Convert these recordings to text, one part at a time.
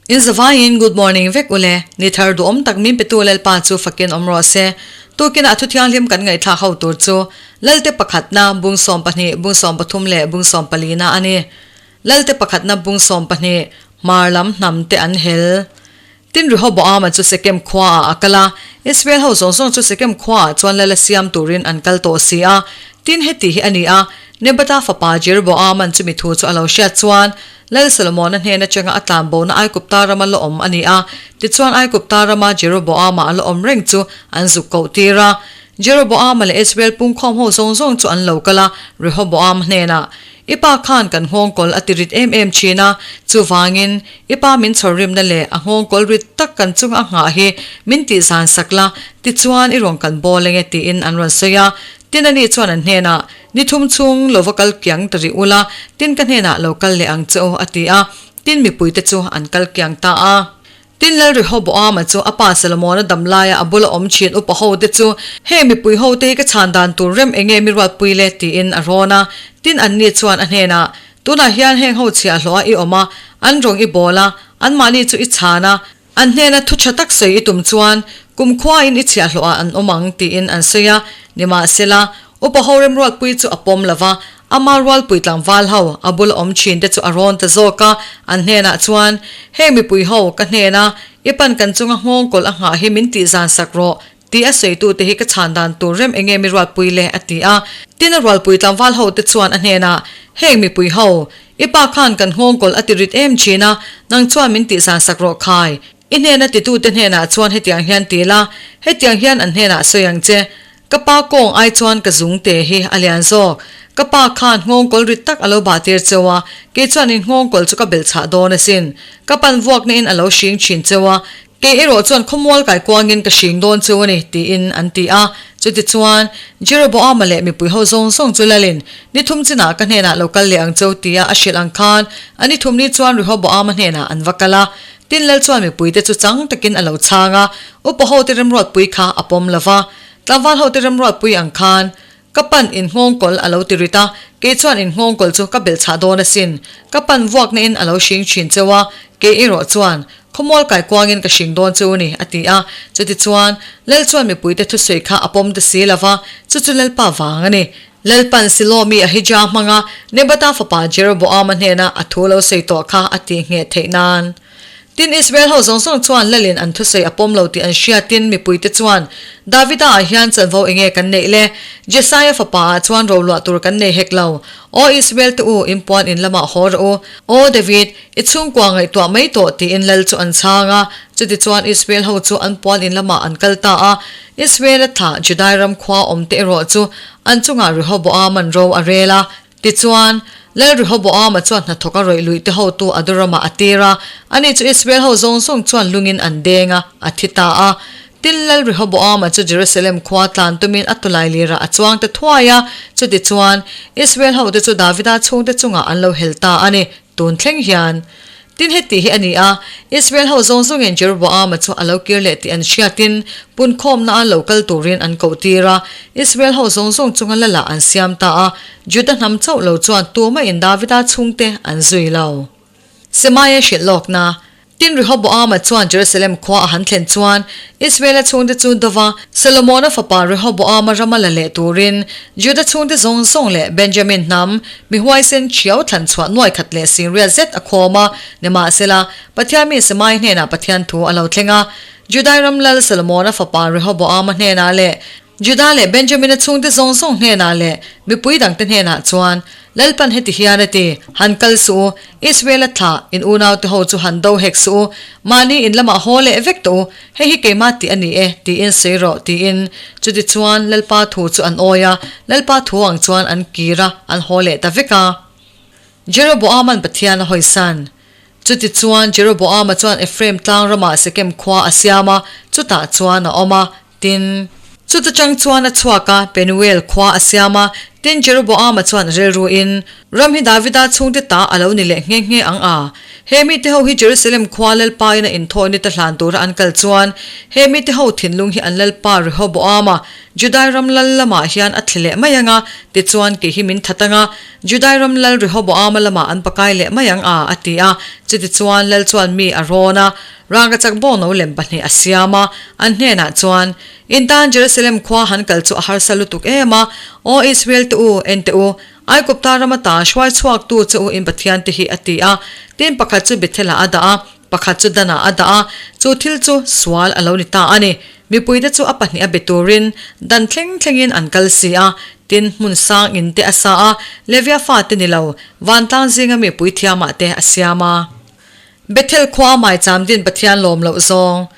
In zavaiin good morning vek ule, ni thar duhawm tak min petu Lalpa chu fakin awm rawh se. Tukinah thu thianghlim kan ngaihthlak ho tur chu Lalte pakhatna bung 12, bung 13 leh bung 14 na a ni. Lalte pakhatna bung 12, Hmar lam hnam te an hel. Tin Rehoboama chu Sekem khuaah a kal a, Israel ho zawng zawng chu Sekem khuaah chuan lal a siam turin an kal tawh si a. Tin heti hi a ni a, Nebata fapa Jeroboaman chumi thu chu a lo hriat chuan, Lal Solomona hnen atanga a tlan bona Aigupta rama la awm a ni a, tichuan Aigupta rama Jeroboama a la awm reng chu an zuk koh tir a. Jeroboama leh Israel pungkhawm ho zawng zawng chu an lo kal a, Rehoboama hnenah, I pa khan kan nghawngkawl a ti rit em em thin a, chuvangin i pa min chhawr rimna leh a nghawngkawl rit tak kan chunga a nghah hi min tih zan sak la, tichuan i rawn kan bawl enge tiin an rawn sawi a. Tin ani chuan an hnenah, Ni thum chhung lo va kal kiang ta rih ula, tin ka hnenah lo kal leh ang che u a ti a, tin mipuite chu an kal kiang ta a. Tin Lal Rehoboama chu a pa Solomona dam laia a bula awm thin upa hote chu, Heng mipui hote hi ka chhan dan tur rem enge mi ruatpui le? tiin a rawn a. Tin anni chuan a hnenah, Tunah hian heng ho chhiahhlawh a i awm a, an rawng i bawl a, anmahni chu i chhan a, an hnena thu tha tak sawi i tum chuan kumkhuain i chhiahhlawh ah an awm ang, tiin an sawi a. Nimahsela, Upa ho remruatpui chu a pawm lo va, ama rualpui tlangval ho a bula awm thin te chu a rawn ta zawk a, an hnenah chuan, Heng mipui ho, ka hnena i pan kan chunga nghawngkawl a nghah hi min tih zan sak rawh, tih a sawitute hi ka chhan dan tur rem enge mi ruatpui le? a ti a. Tin a rualpui tlangval ho te chuan a hnenah, Heng mipui ho, i pa khan kan nghawngkawl a ti rit em thin a, nang chuan min tih zan sak rawh khai. I hnena titute hnenah chuan hetiang hian ti la, hetiang hian an hnenah sawi ang che, Ka pa kawng ai chuan ka zung te hi a lian zawk. Ka pa khan nghawngkawl rit tak a lo bah tir cheu a, kei chuan in nghawngkawl chu ka belh chhah dawn asin. Ka pan vuakna in a lo hring thin cheu a, kei erawh chuan khawmual kai kuangin ka hring dawn cheu a ni, tiin an ti a. Chutichuan, Jeroboama leh mipui ho zawng zawng chu lalin, Ni thum chinah ka hnenah lo kal leh ang cheu, tia a hrilh ang khan, a ni thum ni chuan Rehoboama hnenah an va kal a. Tin lal chuan mipuite chu chang takin a lo chhang a, upa hote remruatpui kha a pawm lo va. Tlangval hote remruatpui ang khan, Ka pan in nghawngkawl a lo ti rit a, kei chuan in nghawngkawl chu ka belh chhah dawn asin. Ka pan vuakna in a lo hring thin cheu a, kei erawh chuan khawmual kai kuangin ka hring dawn cheu a ni, a ti a. Chutichuan, lal chuan mipuite thusawi kha a pawm ta si lo va, chu chu Lalpa vang a ni. Lalpan Silo mi Ahija hmanga Nebata fapa Jeroboama hnena a thu lo sawi tawh kha a tih ngheh theih nan. Tin, Israel ho zawng zawng chuan Lalin an thusawi a pawm lo tih an hriatin mipuite chuan, Davida ah hian chanvo enge kan neih le? Jesaia fapa ah chuan roluah tur kan nei hek lo. Aw Israel te u, in puan in lamah haw rawh u. Aw David, i chhungkua ngaihtuah mai tawh, tiin Lal chu an chhang a. Chutichuan Israel ho chu an puan in lamah an kal ta a. Israel-a thlah Judai ram khua awmte erawh chu An chungah Rehoboam-a'n ro a rel a. Tichuan, Lal Rehoboam-a chuan hnathawk a rawih luih te hotu Adoram-ah a tir a. Ani chu Israel ho zawng zawng chuan lungin an deng a, a thi ta a. Tin, Lal Rehoboam-a chu Jerusalem khua tlan tumin a tulai lirah a chuang ta thuai a. Chutichuan, Israel hote chu Davida chhungte chungah an lo hel ta a ni. Tun thleng hian tin heti hi a ni a, Israel ho zawng zawngin Jeroboama chu a lo kir leh tih an hriatin punkhawmna a lo kal turin an koh tir a, Israel ho zawng zawng chunga lala an siam ta a, Juda hnam chauh lo chuan tumah-in Davida chhungte an zui lo. Semaia hrilh lawkna. Tin, Rehoboama chuan Jerusalem khua a han thlen chuan, Israela chhungte chu dova Solomona fapa Rehoboama rama la leh turin Juda chhungte zawng zawng leh Benjamin hnam mi huaisen ṭhiau thlan chhuah nuai khat leh singriat zet a khawm a. Nimahsela, Pathian mi Semai hnenah Pathian thu a lo thleng a. Judai ram lal Solomona fapa Rehoboama hnenah leh Juda leh Benjamina chhungte zawng zawng hnenah leh mipui dangte hnenah chuan, Lalpan heti hian a ti, Han kal suh u, Israel-a thlah, in unaute ho chu han do hek suh u, mahni in lamah haw leh vek tawh u, hei hi keimah tih a ni e, tiin sawi rawh, tiin. Chutichuan, Lalpa thu chu an awi a, Lalpa thu ang chuan an kir a, an haw leh ta vek a. Jeroboaman Pathian a hawisan. Chutichuan, Jeroboama chuan Ephraim tlang ramah Sekem khua a siam a, chutah chuan a awm a, tin. Chuta chang chuan a chhuak a, Penuel khua a siam a. Tin, Jeroboama chuan rilruin, Ram hi Davida chhungte ta a lo ni leh nghe nghe ang a. He mite ho hi Jerusalem khua Lalpa ina inthawhni ta hlan tura an kal chuan, he mite ho thinlung hi an Lalpa Rehoboama, Judai ram lal lamah hian a thli leh mai ang a, tichuan kei hi min that ang a, Judai ram lal Rehoboama lamah an pakai leh mai ang a, a ti a. Chutichuan lal chuan mi a rawn a, rangkachak bawngno lem pahnih a siam a, an hnenah chuan, In tan Jerusalem khua han kal chu a harsa lutuk em a, Aw Israel te u, en teh u, Aigupta rama ta hruai chhuaktu che u in Pathian te hi a ti a. Tin pakhat chu Bethel-ah a dah a, pakhat chu Dan-ah a dah a, chu thil chu sual a lo ni ta a ni. Mipuite chu a pahnih a be turin Dan thleng thlengin an kal si a, tin hmun sang in te a sa a, Levia fate ni lo, vantlang zinga mi puithiamah te a siam a. Bethel khua maicham din Pathian lawm loh zawng.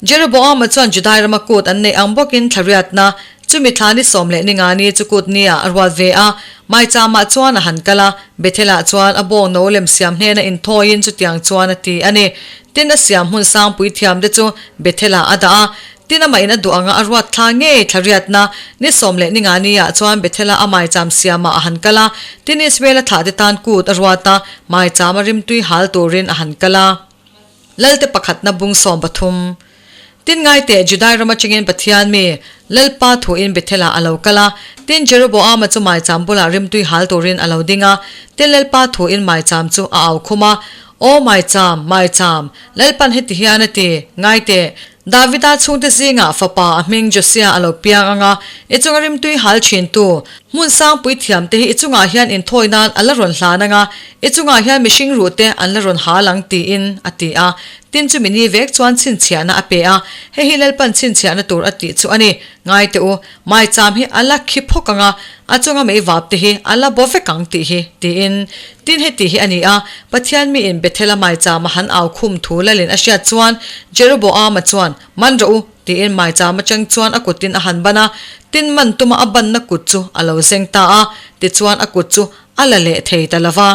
Jeroboama chuan Judai rama kut an neih ang bawkin thla riatna, chumi thla ni 14 ni chu kut nia a ruat ve a. Maichama chuan a han kal a, Bethel-ah chuan a bawng no lem siam hnena inthawiin chutiang chuan a ti a ni. Tin a siam hmun sangpui thiamte chu Bethel-ah a dah a. Tin amah in a duh anga a ruat thla ngei thla riatna, ni 14 niah chuan Bethel-a a maicham siamah a han kal a. Tin Israel-a thlahte tan kut a ruat a, maichama rimtui hal turin a han kal a. Lalte pakhatna bung 13. Tin ngai teh Judai ram atangin Pathian mi, Lalpa thuin Bethel-ah a lo kal a. Tin Jeroboama chu maicham bulah rimtui hal turin a lo ding a. Tin Lalpa thuin maicham chu a au khum a, Aw maicham, maicham, Lalpan heti hian a ti, ngai teh, Davida chhungte zingah fapa a hming Josia a lo piang ang a, i chunga rimtui hal thintu, hmun sangpui thiamte hi i chungah hian inthawi nan a la rawn hlan ang a, i chungah hian mihring ruhte an la rawn hal ang tiin a ti a. Tin chumi ni vek chuan chhinchhiahna a pe a, hei hi Lalpan chhinchhiahna tur a tih chu a ni. Ngai teh u, maicham hi a la khi phawk ang a, a chunga mei vap te hi a la bo vek ang tih hi, tiin. Tin heti hi a ni a, Pathian miin Bethel-a maichama han au khum thu lalin a hriat chuan Jeroboama chuan, Man rawh u, tiin maicham atang chuan a kutin a han ban a, tin man tuma a banna kut chu a lo zeng ta a, tichuan a kut chu a la leh thei ta lo va.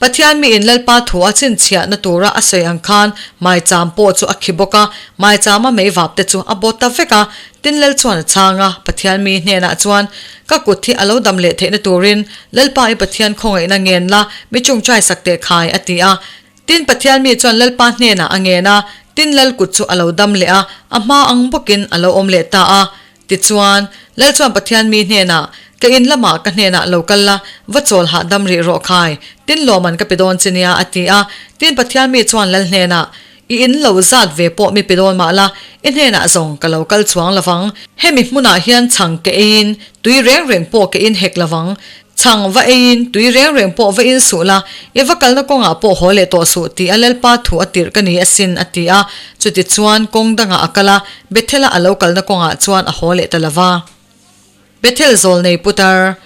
Pathian miin Lalpa thu a chhinchhiahna tura a sawi ang khan maicham pawh chu a khi bawk a, maichama meivap te chu a bawt ta vek a. Tin Lal chuan a chhang a, Pathian mi hnenah chuan, Ka kut hi a lo dam leh theihna turin Lalpa i Pathian khawngaihna ngen la, mi chungchai sak teh khai, a ti a. Tin Pathian mi chuan Lalpa hnenah a ngen a, tin Lal kut chu a lo dam leh a, a hma ang bawkin a lo awm leh ta a. Tichuan, Lal chuan Pathian mi hnenah, Ka in lamah ka hnenah lo kal la, va chawl hahdam rih rawh khai, tin lawman ka pe dawn che nia, a ti a. Tin Pathian mi chuan Lal hnenah, I in lo zat ve pawh mi pe dawn mah la, i hnenah zawng ka lo kal chuang lovang. Hemi hmunah hian chhang ka eiin tui reng reng pawh ka in hek lovang. Chhang va eiin tui reng reng pawh va in suh la, i va kalna kawngah pawh haw leh tawh suh tih a Lalpa thu a tirh ka ni asin, a ti a. Chutichuan kawng dangah a kal a, Bethel-a a lo kalna kawngah chuan a haw leh ta lo va. Bethel zawlnei putar.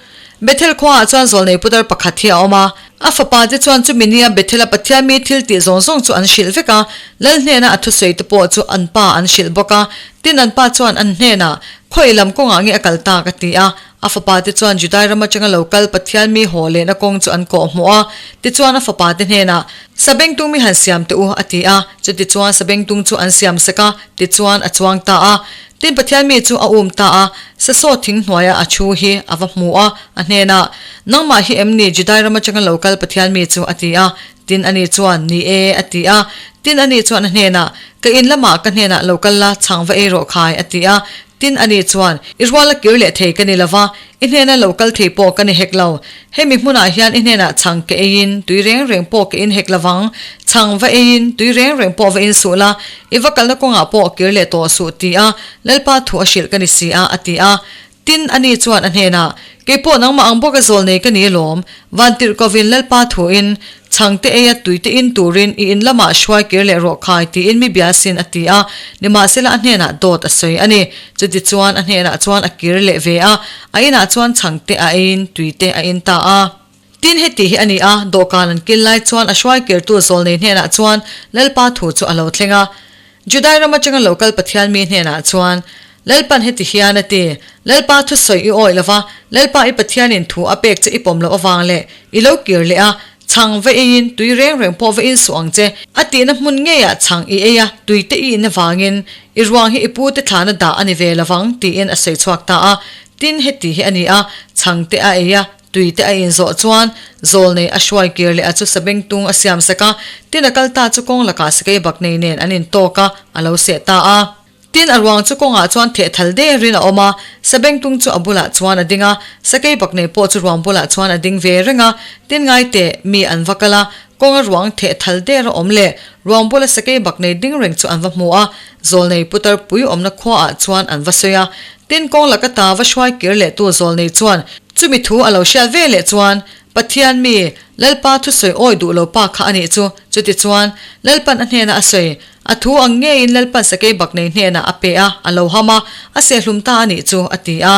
Bethel khuaah chuan zawlnei putar pakhat hi a awm a. A fapa te chuan chumi nia Bethel-a Pathian mi thil tih zawng zawng chu an hrilh vek a, Lal hnena a thusawi te pawh chu an pa an hrilh bawk a. Tin an pa chuan an hnenah, Khawi lam kawngah nge a kal tak? a ti a. A fapa te chuan Judai ram atanga lo kal Pathian mi haw lehna kawng chu an kawh hmuh a. Tichuan a fapa te hnenah, Sabengtung mi han siam teh u, a ti a. Chutichuan sabengtung chu an siam sak a, tichuan a chuang ta a. Tin Pathian mi chu a um ta a, sasaw thing hnuaia a thu hi a va hmu a, a hnenah, Nangmah hi em ni Judai ram atanga lo kal Pathian mi chu? a ti a. Tin ani chuan, Ni e, a ti a. Tin ani chuan a hnenah, Ka in lamah ka hnenah lo kal la, chhang va ei rawh khai, a ti a. Tin ani chuan, I rual a kir leh thei ka ni lo va, i hnena lo kal thei pawh ka ni hek lo. Hemi hmunah hian i hnenah chhang ka eiin tui reng reng pawh ka in hek lo vang. Chhang va eiin tui reng reng pawh va in suh la, i va kalna kawngah pawh kir leh tawh suh ti a Lalpa thu a hrilh ka ni si a, a ti a. Tin, ani chuan a hnenah, Kei pawh nangmah ang bawka zawl nei ka ni alawm. Vantirhkovin Lalpa thuin, Chhangte eia tuite in turin i in lamah hruai kir leh rawh khai tiin mi bia sin a ti a. Nimahsela a hnenah dawt a sawi a ni. Chutichuan a hnenah chuan a kir leh ve a, a inah chuan chhangte a eiin tuite a in ta a. Tin heti hi a ni a, dawhkan an kil lai chuan a hruai kirtu zawlnei hnenah chuan Lalpa thu chu a lo thleng a. Judai ram atanga lo kal Pathian mi hnenah chuan, Lalpan heti hian a ti, Lalpa thusawi i awih lova, Lalpa i Pathianin thu a pek che i pawm loh avang leh i lo kir leh a, chhang va eiin tui reng reng pawh va in suh ang che, a tihna hmun ngeiah chhang i ei a, tuite i in avangin i ruang hi i pute thlana dah a ni ve lovang, tiin a sawi chhuak ta a. Tin, heti hi a ni a. Chhang te a ei a, tui te a in zawh chuan zawlnei a hruai kir leh a chu sabengtung a siam sak a, tin a kal ta chu kawng lakah sakei bak nei nen an in tawk a, a lo seh ta a. Tin a ruang chu kawngah chuan theh thal derin a awm a, sabengtung chu a bulah chuan a ding a, sakei bak nei pawh chu ruang bulah chuan a ding ve reng a, tin ngai teh mi an va kal a, kawnga ruang theh thal der a awm leh ruang bula sakei bak nei ding reng chu an va hmu a, zawlnei putar pui awmna khuaah chuan an va sawi a, Tin, kawng laka ta va hruai kir leh tu zawlnei chuan chumi thu a lo hriat ve leh chuan, Pathian mi, Lalpa thusawi awi duh lo pa kha a nih chu. Chutichuan, Lalpan a hnenah a sawi. A thu ang ngeiin Lalpan sakei baknei hnenah a pe a, a lo ham a, a sehlum ta a nih chu, a ti a.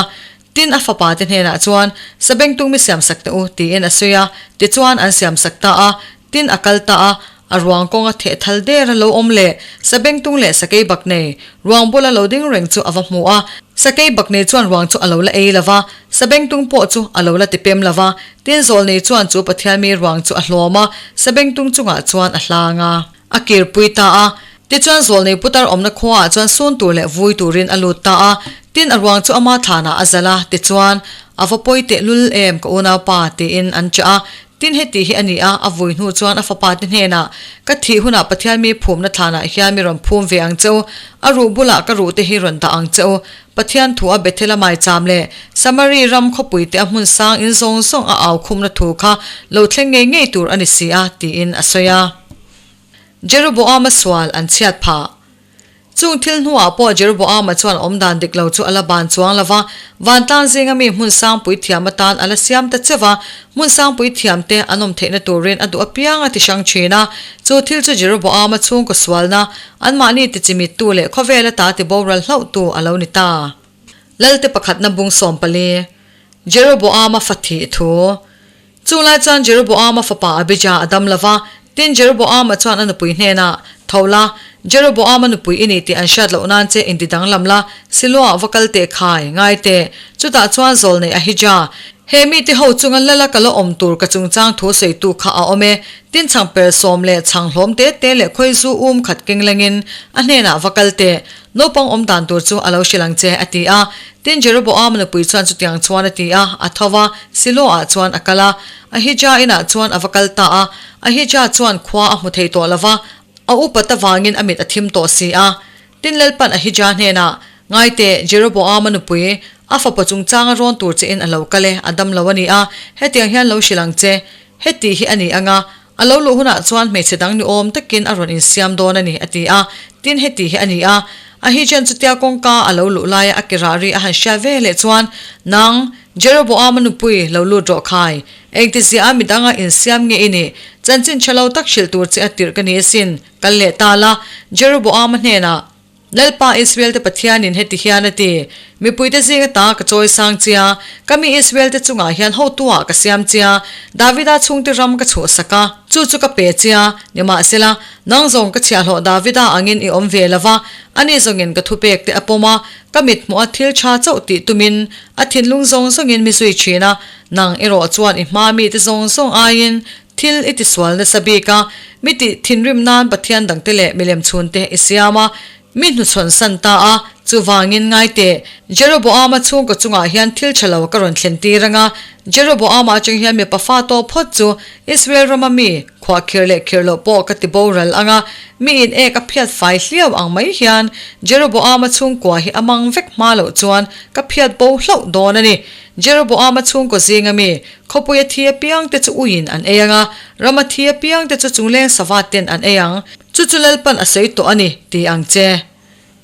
Tin, a fapa te hnenah chuan, Sabengtung mi siamsak teh u, tiin a sawi a. Tichuan, an siamsak ta a. Tin, a kal ta a. A ruang kawnga theh thal der a lo awm leh Sabengtung leh Sakei Baknei ruang bula lo ding reng chu a va hmu a. Sakei Baknei chuan ruang chu a lo la ei lo va, Sabengtung pawh chu a lo la tipem lo va. Tin, Zawlnei chuan chu Pathian mi ruang chu a hlawm a, Sabengtung chungah chuan a hlang a. A kirpui ta a. Tichuan, Zawlnei putar awmna khuaah chuan sun tur leh vui turin a lut ta a. Tin, a ruang chu ama thlanah a zalh a. Tichuan, A va pawi tehlul em, ka unaupa, tiin an chah a. Tin heti hi a ni a, a vui hnu chuan a fapa te hnenah, Ka thih hunah Pathian mi phumna thlanah hian mi rawn phum ve ang che u, a ruh bulah ka ruh te hi rawn dah ang che u. Pathian thu a Bethel a maicham leh Samari ram khawpui te a hmun sang in zawng zawng a au khumna thu kha lo thleng ngei ngei tur a ni si a, tiin a sawi a. Jeroboama sual an chhiat phah. Chung thil hnuah pawh Jeroboama chuan awmdan dik lo chu a la ban chuang lo va, vantlang zinga mi hmun sangpui thiam atan a la siam ta cheu va, hmun sangpui thiamte an awm theihna turin a duh apiang a ti hrang thin a. Chu thil chu Jeroboama chhungkaw sualna, anmahni tichimittu leh khawvela ta tiboral hlauhtu a lo ni ta. Lalte pakhatna bung 14, Jeroboama fa thih thu. Chu lai chuan Jeroboama fapa Abija a dam lo va, tin Jeroboama chuan a nupui hnenah, Tho la, Jeroboama nupui i ni tih an hriat loh nan che inti danglam la, Siloah va kal teh khai, ngai teh. Chutah chuan zawlnei Ahija, he mite ho chunga lala ka la awm tur ka chungchang thu sawitu kha a awm e, tin chhang per sawm leh chhang hlawm te te leh khawi zu um khat keng lengin a hnenah va kal teh, naupang awm dan tur chu a lo hrilh ang che, a ti a. Tin, Jeroboama nupui chuan chutiang chuan a ti a, a tho va, Siloah chuan a kal a. Ahija inah chuan a va kal ta a. Ahija chuan khua a hmu thei tawh lo va, a upat avangin a mit a thim tawh si a. Tin, Lalpan Ahija hnenah, Ngai teh, Jeroboama nupui, a fapa chungchanga rawn tur che in a lo kal e, a dam lo a ni a, hetiang hian lo hrilh ang che. Heti hi a ni ang a, a lo luh hunah chuan hmeichhe dang ni awm takin a rawn insiam dawn a ni, a ti a. Tin, heti hi a ni a, Ahijan chutia kawngka a lo luh laia a ke rah ri a han hriat ve leh chuan, Nang, Jeroboama nupui, lo lut rawh khai. Engtiziah a midanga insiam nge i nih? Chanchin tha lo tak hrilh tur che a tirh ka ni asin, kal leh ta la, Jeroboama hnenah. Lalpa Israel-te Pathianin heti hian a ti, Mipuite zing ata ka chawi sang che a, ka mi Israel-te chungah hian hotuah ka siam che a, Davida chhungte ram ka chhuahsak a, chu chu ka pe che a, nimahsela, nang zawng ka chhiahhlawh Davida angin i awm ve lo va, ani zawngin ka thupekte a pawm a, ka mithmuh a thil tha chauh tih tumin a thinlung zawng zawngin mi zui thin a, nang erawh chuan i hma mite zawng zawng aiin Thil i tisual nasa bik a, mi tih thinrim nan Pathian dangte leh milem chhunte i siam a, mi hnuchhawn san ta a, chuvangin ngai teh, Jeroboama chhungkaw chungah hian thil tha lo ka rawn thlen tir ang a, Jeroboama atang hian mipa fa tawh phawt chu Israel rama mi khuah khir leh khir loh pawh ka ti boral ang a, mi in ek a phiat fai hliau ang mai hian Jeroboama chhungkua hi a mang vek hma loh chuan ka phiat bo hlauh dawn a ni. Jeroboama chhungkaw zinga mi Khawpui a thi apiang te chu uiin an ei ang a, ram a thi apiang te chu chungleng sava ten an ei ang. Chu chu Lalpan a sawi tawh a ni, ti ang che.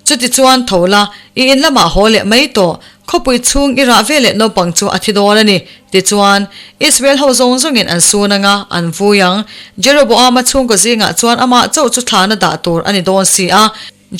Chutichuan tho la, i in lamah haw leh mai tawh, khawpui chhung i rah veleh naupang chu a thi dawn a ni. Tichuan, Israel ho zawng zawngin an sun ang a, an vui ang. Jeroboama chhungkaw zingah chuan amah chauh chu thlana dah tur a ni dawn si a.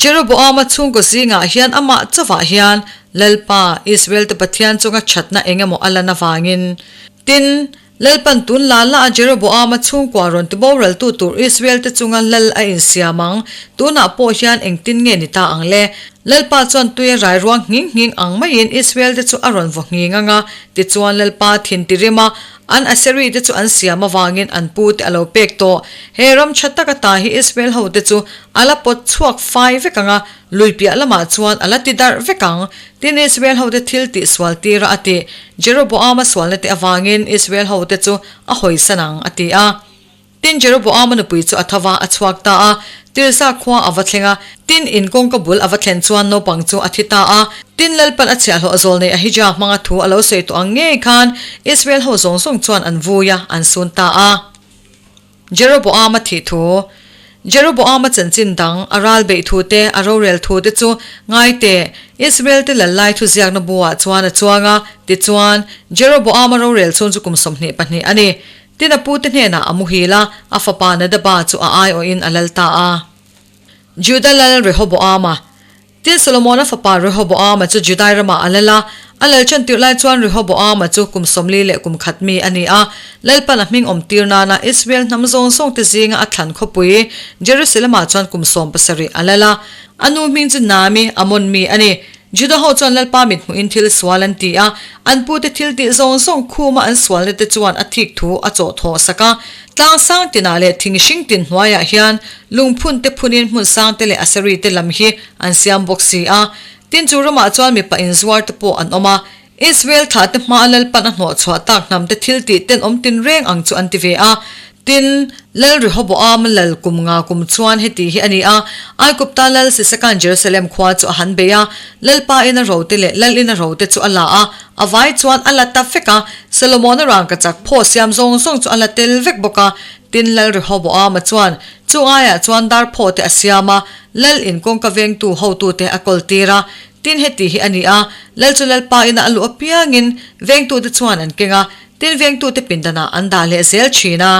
Jeroboama chhungkaw zingah hian amah chauhah hian Lalpa, Israel-te Pathian chunga thatna eng emaw a lan avangin. Tin, Lalpan tun la la a Jeroboama chhungkua rawn tiboraltu tur Israel-te chunga lal a insiam ang, tunah pawh hian engtin nge ni ta ang le? Lalpa chuan tuia rai ruang nghing nghing ang maiin Israel-te chu a rawn vaw nghing ang a, tichuan Lalpa thin ti rim a, an Aseri te chu an siam avangin an pute a lo pek tawh. He ram tha tak ata hi Israel hote chu a la pawt chhuak fai vek ang a, lui piah lamah chuan a la ti darh vek ang. Tin, Israel hote thil tih sual tira a tih, Jeroboama sualna te avangin Israel hote chu a hawisan ang, a ti a. Tin, Jeroboama nupui chu a tho va, a chhuak ta a, Tirza khua a va thleng a. Tin, in kawngka bul a va thlen chuan naupang chu a thi ta a. Tin, Lalpan a chhiahhlawh zawl nei Ahija hmanga thu a lo sawi tawh ang ngei khan Israel ho zawng zawng chuan an vui a, an sun ta a. Jeroboama thih thu Jeroboama chanchin dang, a ral beih thu te, a rorel thu te chu ngai teh, Israel te lal lai thuziakna buah chuan a chuang a. Tichuan, Jeroboama rorel chhung chu kum 22 a ni. Tin a pute hnenah a muhil a, a fapa Nadaba chu a aiawhin a lal ta a. Juda lal Rehoboama Tin Solomona fapa Rehoboama chu Judai ramah a lal a, a lal ṭan tirh lai chuan Rehoboama chu kum 40 leh kum khat mi a ni a. Lalpan a hming awm tir nana Israel hnam zawng zawngte zinga a thlan khawpui Jerusalem-ah chuan kum 70 a lal a. A nu hming chu Naami, Amon mi a ni. Juda ho chuan Lalpa mit hmuhin thil sual an ti a, an pute thil tih zawng zawng khuma an sualna te chuan a thik thu a chawh thawh sak a. Tlang sang tinah leh thing hring tin hnuaiah hian lungphun te phunin hmun sang te leh Aseri te lam hi an siam bawk si a. Tin chu ramah chuan mipa inzuar te pawh an awm a. Israel thlah te hmaa Lalpan a hnawh chhuah tak hnam te thil tih tenawm tinreng ang chu an ti ve a. Tin, Lal Rehoboam lal kum nga kum chuan heti hi a ni a, Aigupta lal Sisaka'n Jerusalem khua chu a han bei a, Lalpa ina rote leh lal ina rote chu a la a, a vai chuan a la ta vek a, Solomona rangkachak phaw siam zawng zawng chu a la tel vek bawk a. Tin, Lal Rehoboama chuan chung aiah chuan dar phaw te a siam a, lal in kawngka vengtu hotute a kawltir a. Tin, heti hi a ni a, lal chu Lalpa ina a luh apiangin vengtute chuan an keng a, Tin vengtute pindanah an dah leh zel thin a.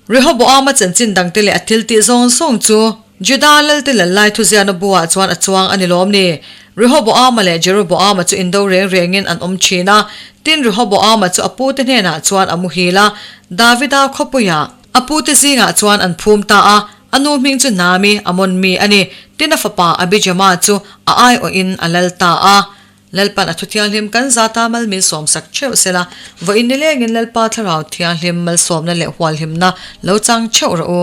Rehoboama chanchin dangte leh a thil tih zawng zawng chu Juda lalte lal lai thuziahna buah chuan a chuang a ni lawm ni? Rehoboama leh Jeroboama chu indo reng rengin an awm thin a. Tin Rehoboama chu a pute hnenah chuan a muhil a, Davida khawpuiah a pute zingah chuan an phum ta a. A nu hming chu Naami, Amon mi a ni. Tin a fapa Abijama chu a aiawhin a lal ta a. Lalpan a thu thianghlim kan zata mal min sawmsak theuh sela, vawiin nilengin Lalpa Thlarau Thianghlim malsawmna leh hualhimna lo chang theuh rawh u.